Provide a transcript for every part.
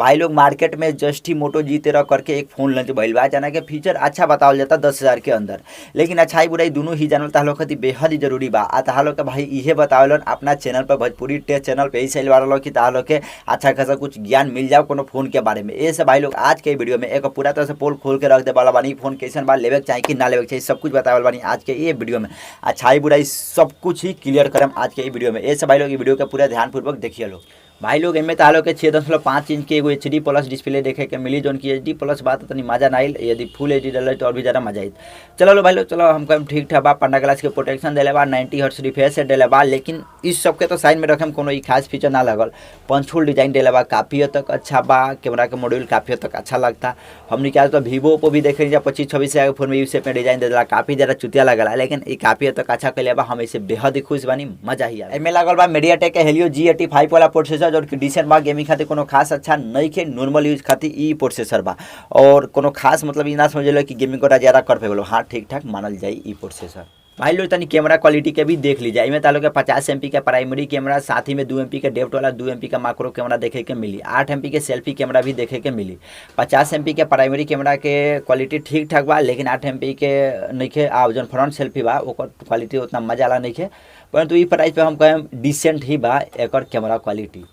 भाई लोग मार्केट में जस्ट ही मोटो जी 13 करके एक फोन लॉन्च भइल बा, जना के फीचर अच्छा बतावल जाता 10,000 के अंदर, लेकिन अच्छाई बुराई दोनों ही जानल ताहा लोग खातिर बेहद ही जरूरी बा। आ ताहा लोग के भाई इहे बतावलन अपना चैनल पर, भोजपुरी टेक चैनल पे ही सही वाला कि ताहा लोग के अच्छा खासा कुछ ज्ञान मिल जाओ कोनो फोन के बारे में। ये सब भाई लोग आज के वीडियो में एक पूरा तरह से पोल खोल के रख दे वाला बानी, फोन कैसन बा, लेवे के चाही कि ना लेवे के चाही, सब कुछ बतावल बानी आज के ये वीडियो में। अच्छाई बुराई सब कुछ ही क्लियर करम आज के ये वीडियो में। ये सब भाई लोग ये वीडियो के पूरा ध्यानपूर्वक देखिए लोग। भाई लोग एमे तालो के 6.5 इंच के एगो एच डी प्लस डिस्प्ले देखे के मिली, जौन की एच डी प्लस बात तनी मजा ना आइल, यदि फुल एच डी डल तो और भी ज़्यादा मजा आई। चलो लो भाई लोग, चलो हम कम ठीक ठाक बा। पंडा ग्लास के प्रोटेक्शन दिले बा, 90 हर्ट्ज रिफ्रेश दिले बा, लेकिन इस सब के तो साइड में रखे कोनो खास फीचर ना लगल। पंचहोल डिजाइन दिले बा, काफ़ी हद तक अच्छा बा। कैमरा के मॉड्यूल काफ़ी हद तक अच्छा लगता। हमने क्या तो वीवो ओप्पो भी देखे जा 25-26 हजार के फोन में यूज में डिजाइन दे दिला, काफ़ी ज़्यादा चुतिया लगला, लेकिन ये काफ़ी हद तक अच्छा कैले बा। हम इसे बेहद ही खुश बानी, मजा ही आवे। एमे लागल बा मीडियाटेक के हेलियो जी 85 वाला प्रोसेसर, जो कि डिसेंट बा। गेमिंग खातिर कोनो खास अच्छा नहीं खे, नॉर्मल यूज खातिर ई प्रोसेसर बा और कोनो खास मतलब ई ना समझ कि गेमिंग को ज़्यादा कर पेबलो। हाँ, ठीक ठाक मानल जाई ई प्रोसेसर। भाई लोग तनी कैमरा क्वालिटी के भी देख लीजिए। इसमें तालो के 50 एम के प्राइमरी कैमरा, साथ ही में 2 एम के डेप्थ वाला, 2 एम का माइक्रो कैमरा देखे के मिली, 8 एम के सेल्फी कैमरा भी देखे के मिली। 50 एम के प्राइमरी कैमरा के क्वालिटी ठीक ठाक बा, लेकिन 8 एम के नइखे। आ जौन फ्रंट सेल्फी बा ओकर क्वालिटी उतना मजा आला नइखे, परंतु ई प्राइस पे हम कहें डिसेंट ही बा एकर कैमरा क्वालिटी।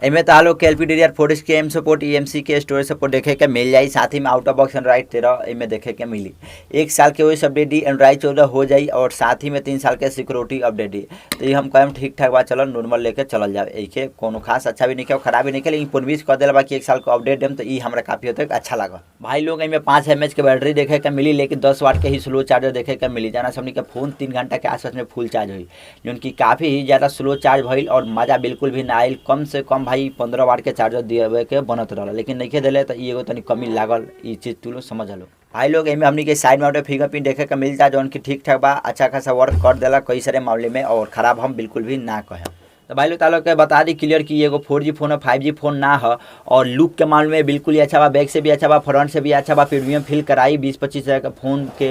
एमे तो लोग के LPDDR4 के एम सपोर्ट, EMC के स्टोरेज सपोर्ट देखे के मिल जाई। साथ ही में आउट ऑफ बॉक्स एंड्रॉइड 13 एमे देखे के मिली। एक साल के ओएस अपडेट दी, एंड्रॉइड 14 हो जाई और साथ ही में 3 साल के सिक्योरिटी अपडेट दी। तो ये हम कहें ठीक ठाक बा, चलो नॉर्मल लेके चलल जाए। एके कोनो खास अच्छा भी नहीं है, खराब भी नहीं है, लेकिन प्रोमिस कर दिला बाकी एक साल को अपडेट देम तो ये हमरा काफ़ी हद तक अच्छा लगा। भाई लोग एमे 5 एम एच के बैटरी देखे के मिली, लेकिन 10 वाट के ही स्लो चार्जर देखे के मिली, जाना हमनी के फोन 3 घंटा के आसपास में फुल चार्ज हुई, जौन की काफ़ी ही ज़्यादा स्लो चार्ज भइल और मज़ा बिल्कुल भी ना आयल। कम से कम भाई 15 वाट के चार्जर दिए के बनत रहल, लेकिन नहीं दिले तो एगो तनी कमी लागल। ई चीज़ तू लोग समझ लो। भाई लोग एमे हमनी के साइड माउंटेड फिंगरप्रिंट देखे के मिलता, जौन की ठीक ठाक बा, अच्छा खासा वर्क कर देला कई सारे मामले में और ख़राब हम बिल्कुल भी ना कहें। तो भाई लोग तालो के बता दी क्लियर कि एगो 4G phone है, 5G phone ना है और लुक के मामले में बिल्कुल ही अच्छा बा, बैक से भी अच्छा बा, फ्रंट से भी अच्छा बा। प्रीमियम फील कराई 20-25 हज़ार का फोन के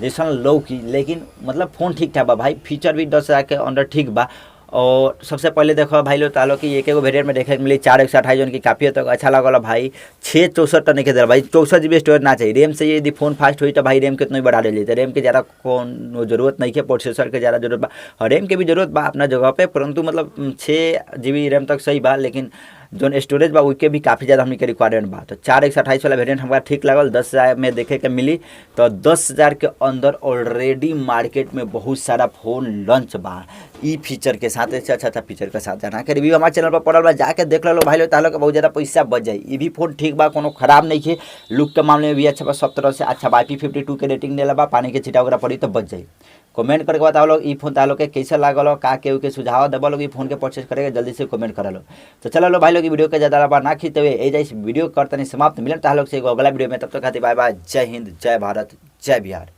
जैसन लो की, लेकिन मतलब फोन ठीक ठाक बा भाई, फीचर भी 10,000 के अंदर ठीक बा। और सबसे पहले देखो भाई लोग तालो कि एक एगो वेरिएंट में देखे के मिली 4 128, जौन की काफ़ी हद तक अच्छा लगल भाई। 6 64 तो नहीं के भाई, 64 जीबी स्टोरेज ना चाहिए। रैम से यदि फोन फास्ट हुई तो भाई रैम कितना ही बढ़ा ले लेते, रैम के ज़्यादा कौन जरूरत नहीं है, प्रोसेसर के ज़्यादा जरूरत बा और रैम के भी जरूरत बा अपना जगह पे, परंतु मतलब 6 जीबी रैम तक सही बा, लेकिन जौन स्टोरेज बा उसके भी काफ़ी ज़्यादा हमनी के रिक्वायरमेंट बा। तो 4 128 वाला वेरिएंट हमरा ठीक लागल, 10,000 में देखे के मिली। तो 10,000 के अंदर ऑलरेडी मार्केट में बहुत सारा फोन लॉन्च बा ई फीचर के साथ, अच्छा अच्छा अच्छा फीचर के साथ। जाना के रिव्यू हमारे चैनल पर पड़ल बा, जाके देख लो भाई लोग, तालो के बहुत ज़्यादा पैसा बच जाए। ये भी फोन ठीक बा, कोनो खराब नहीं है, लुक के मामले में भी अच्छा बा, सब तरह से अच्छा बा। IP 52 के रेटिंग देला बा, पानी के छिटा वगैरह पड़ी तो बच जाए। कमेंट करके बताओ लोग ई फोन तालो के कैसा लागल, का के सुझाव देबो लोग ई फोन के परचेज करेगा, जल्दी से कमेंट कर लो। तो चलो लो भाई लोग, वीडियो के ज़्यादा लंबा ना खींचते हुए ए जाए वीडियो करते नहीं समाप्त। मिलन तालो से अगला वीडियो में, तब तक खातिर बाय बाय, जय हिंद, जय भारत, जय बिहार।